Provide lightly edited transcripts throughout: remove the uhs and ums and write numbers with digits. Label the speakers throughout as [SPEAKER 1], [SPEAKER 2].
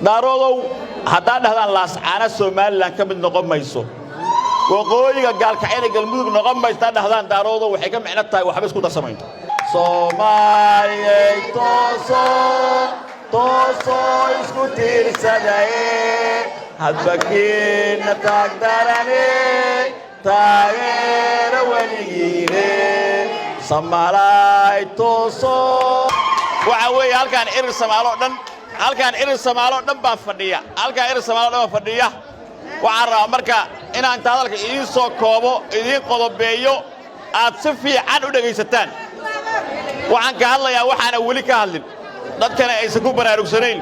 [SPEAKER 1] Daaroodow, haddaad dhahdaan Laascaana Somaliland ka mid noqon mayso, waqooyiga Gaalkacyana Galmudug noqon mayso haddaad dhahdaan, Daaroodow, waxay ka micno tahay waxba isku darsamayn. Soomaaliyay, tooso, toosoo, isku tiirsadaye, hadba kiina taagdarane, taageera weligiine, Samalaay, tooso. Waxaa weeye halkaan Irir Samaaloo dhan, halkaan Irir Samaaloo dhan baa fadhiya, halkaan Irir Samaaloo dhan baa fadhiya. Waxaan rabaa marka inaan inta hadalka idiin soo koobo, idiin qodobeeyo, aad si fiican u dhegaysataan. Waxaan ka hadlayaa waxaana weli ka hadlin, dadkana aysan ku baraarugsanayn.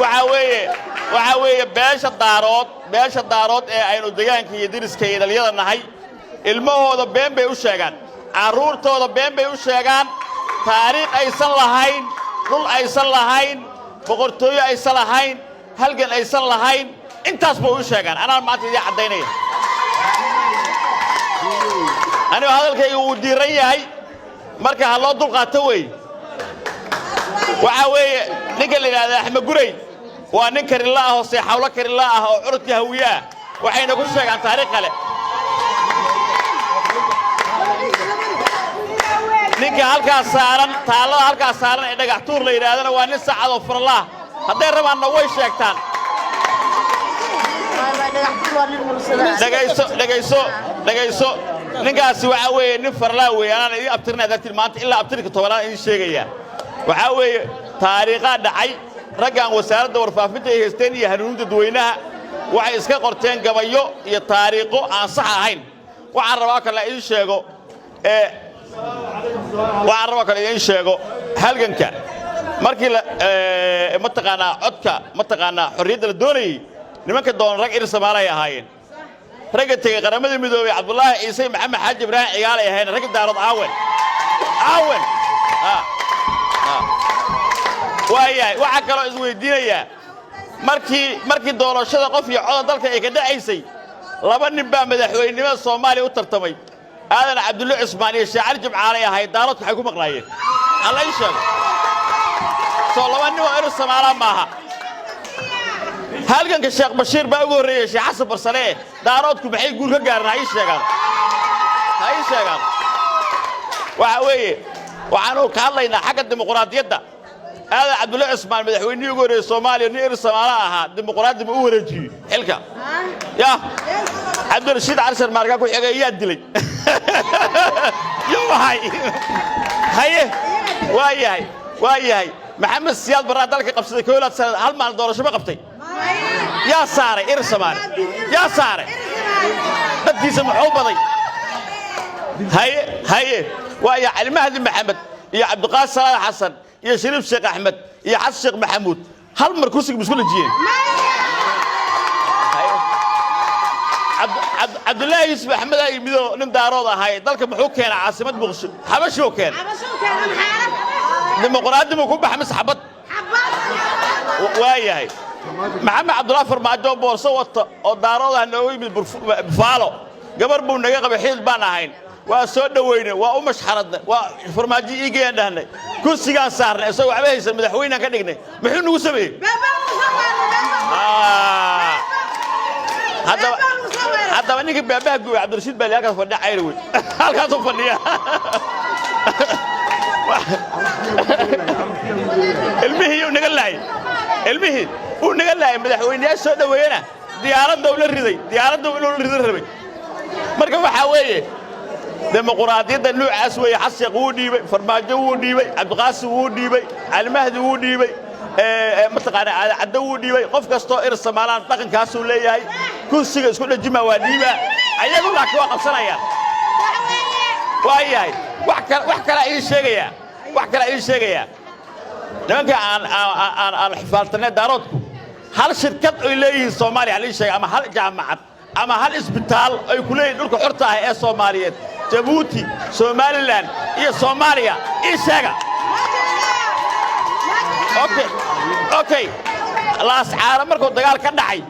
[SPEAKER 1] Waxaa weeye beesha Daarood, beesha Daarood ee aynu degaanka iyo deriska iyo dhalinyada nahay, ilmahooda been bay u sheegaan, carruurtooda been bay u sheegaan. Taariikh aysan lahayn, dhul aysan lahayn, boqortooyo aysan lahayn, halgan aysan lahayn, intaas bay u sheegaan. Anaa maanta idiin caddaynaya. Anigo hadalkayga wuu diiran yahay, marka ha loo dulqaato. Wey waxaa weeye ninka la yidhahda Axmed Gurey waa nin karilla ah oo seexawlo karilla ah oo curudka Hawiye ah, waxayna ku sheegaan taariikh kale. Ninka halkaas saaran, taallada halkaas saaran ee Dhagax Tuur la yidhaahdana, waa nin sacadoo farlaah, hadday rabaanna way sheegtaan. Dhegayso, dhegayso, dhegayso. Ninkaasi waxaa weeye nin farlaa weeye. Anaan idiin abtirinaya dartiin maanta ilaa abtirka 10aad idiin sheegayaa. Waxaa weeye taariikhaa dhacay. Raggan wasaaradda warfaafinta ay haysteen iyo hanuuninta dadweynaha waxay iska qorteen gabayo iyo taariikho aan sax ahayn. Waxaan rabaa kale idiin sheego ee waxaan rabaa kale idiin sheego halganka markii la mataqaanaa codka, mataqaanaa xorriyadda la doonayey, nimanka doona rag Ir Samaale ay ahaayeen. Ragga tegey Qaramada Midoobey Cabdullaahi Ciise, Maxamed Xaaji Ibraahim Cigaal ay ahaayeen. Ragga Daarood aawen, aawen? Waayahay, waxaa kaloo isweydiinayaa markii doorashada qof iyo coda dalka ay ka dhacaysay, laba nin baa madaxweynenimada Soomaaliya u tartamay, Aadan Cabdulle Cusmaan iyo Sheekh Cali Jimcaalay ahayd. Daaroodka waxay ku maqlaayeen alla ii sheego. Soo laba nin oo Ir Samaalaa maaha? Halganka Sheekh Bashiir baa ugu horreeyey Sheekh Xasan Barsane. Daaroodku maxay guul ka gaareen? Ha ii sheegaan, ha ii sheegaan. Waxa weeye waxaanu ka hadlaynaa xagga dimuqraadiyadda. Aadan Cabdulle Cusmaan, madaxweynihii ugu horreeyey Soomaaliya, nin Ir Samaala ahaa, dimuqraadi ma u wareejiyey xilka? Ya Cabdirashiid Cali Sharmaarkaa ku xigay yaa dilay yuu ahay? Haye, waa yahay, waa yahay. Maxamed Siyaad Barraa dalka qabsaday 21 sanad, hal maalin doorasho ma qabtay? Yaa saaray Ir Samaale? Yaa saaray? Dadkiisa muxuu baday? Haye, haye, waaya. Cali Mahdi Maxamed iyo Cabdiqaadir Salaad Xasan iyo Shariif Sheekh Axmed iyo Xasan Sheekh Maxamuud hal mar kursiga ma isku dhajiyeen? Haye. Cabdullaahi Yuusuf Axmed aa yimidoo nin Daarood ahay. Dalka muxuu keenay? Caasimad Muqdisho xabashuu keenay. Dimuqraadi muu ku baxa mise xabad? Waa yahay. Maxamed Cabdullaahi Farmaajo boorso wata oo Daarood ah noogu yimid Bufaalo. Gabar buu naga qabay, xidid baan ahayn, waa soo dhoweynay, waa u mashxaradnay, waa Farmaajo iigayaan dhahnay, kursigaan saarnay, isagoo waxba haysan madaxweynaan ka dhignay. Muxuu nagu sameeyey? Haddaba ninka baabaha gubay Cabdirashiid Baali halkaas fadhiya, cayr wey halkaasuu fadhiya. Ilmihii uu naga laayay, ilmihii uu naga laayay. Madaxweyneyaal soo dhoweeyena diyaaradda ula riday, diyaaradda inuu la ridan rabay. Marka waxaa weeye dimuquraadiyadda nuucaas weeye. Xasan Sheekh wuu dhiibay, Farmaajo wuu dhiibay, Cabdiqaasim wuu dhiibay, Cali Mahdi wuu dhiibay, mataqaanaa Aadacaddo wuu dhiibay. Qof kastoo Ir Samaalaan dhaqankaasuu leeyahay, kursiga isku dhajima, waa dhiibaa ayagu, laakiin waa qabsanayaan. Waa yahay. Wax kalaa idiin sheegayaa, wax kalaa idiin sheegayaa. Nimanka aan xifaaltanay Daaroodku, hal shirkad ay leeyihiin Soomaaliya hal ii sheega, ama hal jaamacad ama hal isbitaal ay ku leeyihiin dhulka xorta ah ee Soomaaliyeed, Jabuuti, Somaliland iyo Soomaaliya, ii sheega. Okay, Laascaano markuu dagaal ka dhacay,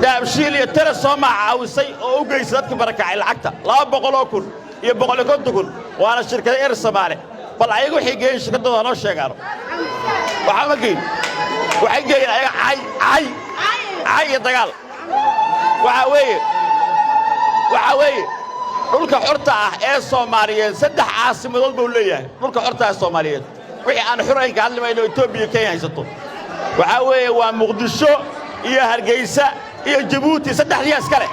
[SPEAKER 1] Dahabshiil iyo Telesomaa caawisay oo u geysay dadka barakacay lacagta 200,000 iyo 150,000, waana shirkada Ir Samaale. Bal ayaga waxay geeyeen shirkadooda hanoo sheegaano. Waxaa ma geyn, waxay geeyeen ayaga cay, cay, cay iyo dagaal. Waxaa weeye dhulka xorta ah ee Soomaaliyeed saddex caasimadood buu leeyahay. Dhulka xorta ah ee Soomaaliyeed, wixii aan xurayn ka hadli mayno, Etoobiya, Kenya haysato, waxaa weeye waa Muqdisho iyo Hargeysa iyo Jabuuti. Saddexdiyaa iska leh.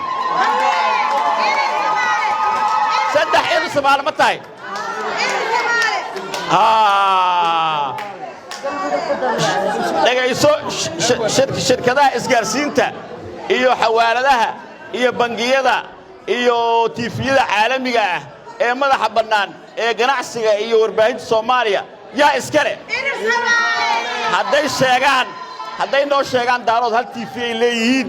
[SPEAKER 1] Saddex Irir Samaale ma tahay? Haa. Dhegayso, shirkadaha isgaarsiinta iyo xawaaladaha iyo bangiyada iyo TV-yada caalamiga ah ee madaxa bannaan ee ganacsiga iyo warbaahinta Soomaaliya yaa iska leh? Hadday sheegaan, hadday noo sheegaan Daarood hal TV ay leeyihiin,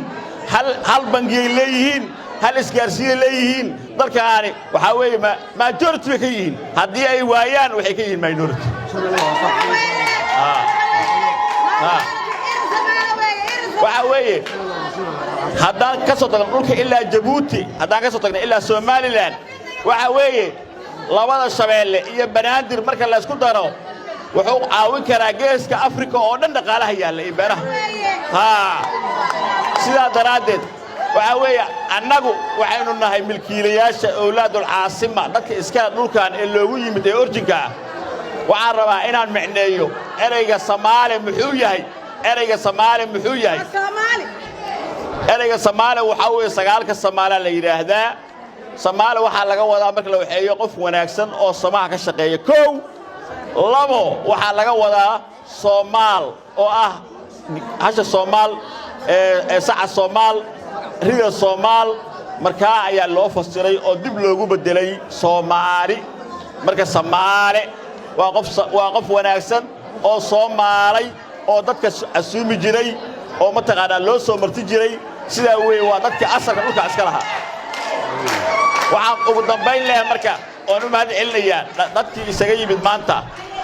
[SPEAKER 1] hal bangiyay leeyihiin, hal isgaarsiinay leeyihiin, dalkaani waxaa weeye majority bay ka yihiin. Haddii ay waayaan, waxay ka yihiin minority. Waxaa weeye haddaan ka soo tagno dhulka ilaa Jabuuti, haddaan ka soo tagno ilaa Somaliland, waxaa weeye labada Shabeelle iyo Banaadir marka laysku daro wuxuu caawin karaa Geeska Afrika oo dhan dhaqaalaha yaalla iyo beeraha. Haa, sidaa daraaddeed waxaa weeye annagu waxaynu nahay milkiilayaasha, owlaadul caasima, dadka iskale dhulkan ee loogu yimid ee orjinka ah. Waxaan rabaa inaan micneeyo ereyga Samaale muxuu yahay. Ereyga Samaale muxuu yahay? Ereyga Samaale waxaa weeye sagaalka Samaalaa la yidhaahdaa. Samaale waxaa laga wadaa marka la waxeeyo qof wanaagsan oo samaha ka shaqeeya. Kow, labo, waxaa laga wadaa Soomaal oo ah hasha Soomaal, ee saca Soomaal, rida Soomaal. Markaa ayaa loo fasiray oo dib loogu beddelay Soomaali. Marka Samaale waa qof wanaagsan oo soo maalay oo dadka casuumi jiray oo mataqaanaa loo soo marti jiray. Sidaa weeye, waa dadka asalka dhulka iska lahaa. Waxaan ugu dambayn lehay marka oon u mahad celinayaa dadkii isaga yimid maanta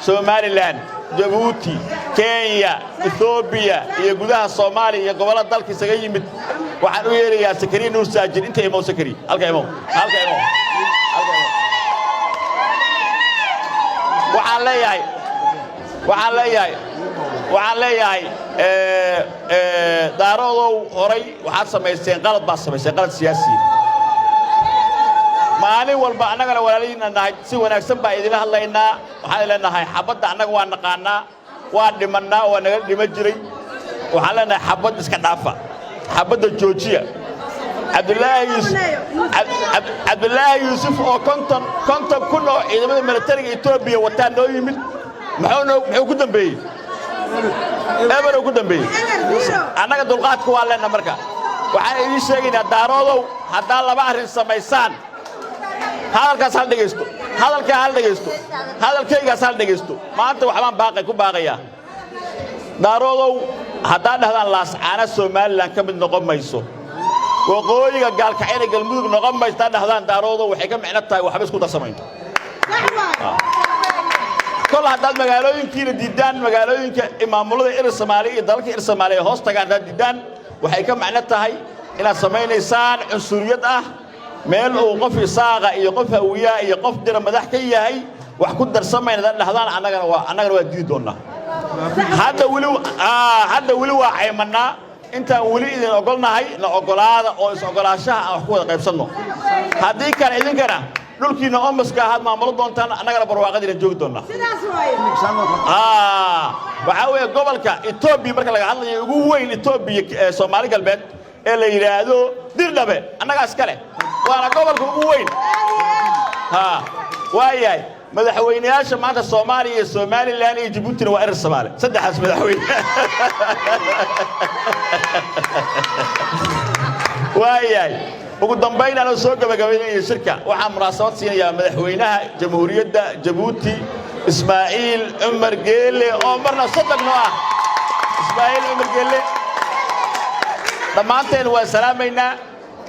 [SPEAKER 1] Somaliland, Jabuuti, Kenya, Etoobiya iyo gudaha Soomaaliya iyo gobollada dalka isaga yimid. Waxaan u yeerayaa Sakariya Nuur Saajin. Inta imow, Sakari, halka imow, halka imow, halka imow. Waxaan leeyahay Daaroodow, horay waxaad samaysteen qalad baad samaysteen, qalad siyaasiya. Maalin walba annagana walaalihiinna nahay, si wanaagsan baa idinla hadlaynaa. Waxaan leenahay xabadda annaga waa naqaannaa, waa dhimannaa, waa naga dhiman jiray. Waxaan leenahay xabad iska dhaafa, xabadda joojiya. Cabdulaahi Yuusuf oo 50,000 oo ciidamada militariga Etoobiya wataa noo yimid, muxuu ku dambeeyey? Eberow ku dambeeyey. Annaga dulqaadka waa leenna. Marka waxaan idiin sheegaynaa, Daaroodow, haddaa laba arrin samaysaan, hadalkaas hal dhegaysto, hadalkaa hal dhegaysto, hadalkaygaas hal dhegaysto. Maanta waxbaan baaqay ku baaqayaa. Daaroodow, haddaad dhahdaan Laascaana Somaliland ka mid noqon mayso, waqooyiga Gaalkacyana Galmudug noqon mayso, haddaad dhahdaan, Daaroodow, waxay ka micno tahay waxba isku darsamayn. Kol haddaad magaalooyinkiina diiddaan, magaalooyinka maamulada Irir Soomaaliya iyo dalalka Irir Soomaaliya hoos tagaan haddaad diiddaan, waxay ka macno tahay inaad samaynaysaan cunsuriyad ah. Meel uu qof Isaaqa iyo qof Hawiyaa iyo qof Dira madax ka yahay wax ku darsamayn haddaad dhahdaan, annagana waa diidi doonnaa. Hadda weli waa caymannaa. Intaan weli idin ogolnahay na oggolaada oo is-oggolaanshaha aan wax ku wada qaybsanno. Haddii kale idinkana dhulkiinna omaska ahaad maamulo doontaan, annagana barwaaqadiina joogi doonnaa. Waxaa weeye gobolka Etoobiya marka laga hadlayo ugu weyn Etoobiya ee Soomaali Galbeed ee la yidhaahdo Dirdhabe annagaa iska leh, waana gobolka ugu weyn. Waayahay, madaxweyneyaasha maanta Soomaaliya iyo Somaliland iyo Jabuutina waa Erer Soomaali, saddexdaas madaxweyne. Waayahay, ugu dambayn anoo soo gabagabaynaya shirka, waxaan munaasabad siinayaa madaxweynaha Jamhuuriyadda Jabuuti, Ismaaciil Cumar Geele, oo marna soddon noo ah. Ismaaciil Cumar Geele, dhammaanteen waa salaamaynaa.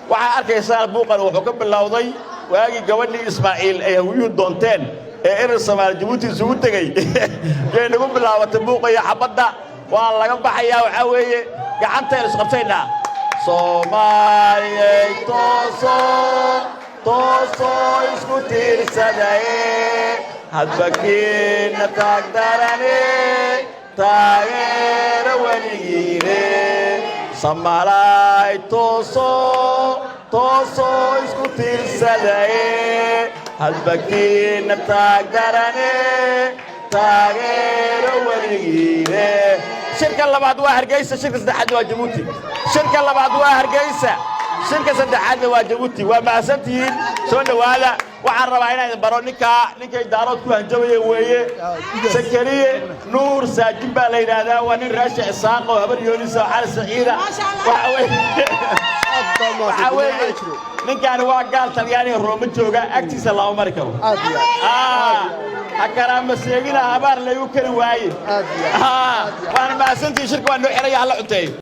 [SPEAKER 1] Waxaa arkaysaan buuqan wuxuu ka bilowday waagii gabadhii Ismaaciil ay Hawiyuhu doonteen ee Erer Soomaali Jabuuti isugu tegey yay nagu bilaabatay buuqa iyo xabadda. Waa laga baxayaa. Waxaa weeye gacanteen isqabsaynaa. Soomaaliyey tooso. Toosoo isku tiirsadaye, hadba kiina taagdarane, taageera weligiine. Samalaay, toosoo, toosoo isku tiirsadaye, hadba kiina taagdarane, taageero weligiine. Shirka labaad waa Hargeysa, shirka saddexaadna waa Jabuuti. Shirka labaad waa Hargeysa, shirka saddexaadna waa Jabuuti. Waa mahadsantihiin, soo dhowaada. Waxaan rabaa inaan idin baro ninkaa, ninkay Daarood ku hanjabaya weeye. Sakariye Nuur Saajin baa la yidhaahdaa. Waa nin Raashi Isaaq oo Habar Yoonisa oo Cali Saciida. Waxaa weeye ninkaani waa gaal Talyaaniga Rooma jooga, agtiisa lama mari karo. Ha karaama seegina, habaar laygu kari waaye. Waana mahadsantihiin. Shirka waa noo xiraya, hala cunteeyo.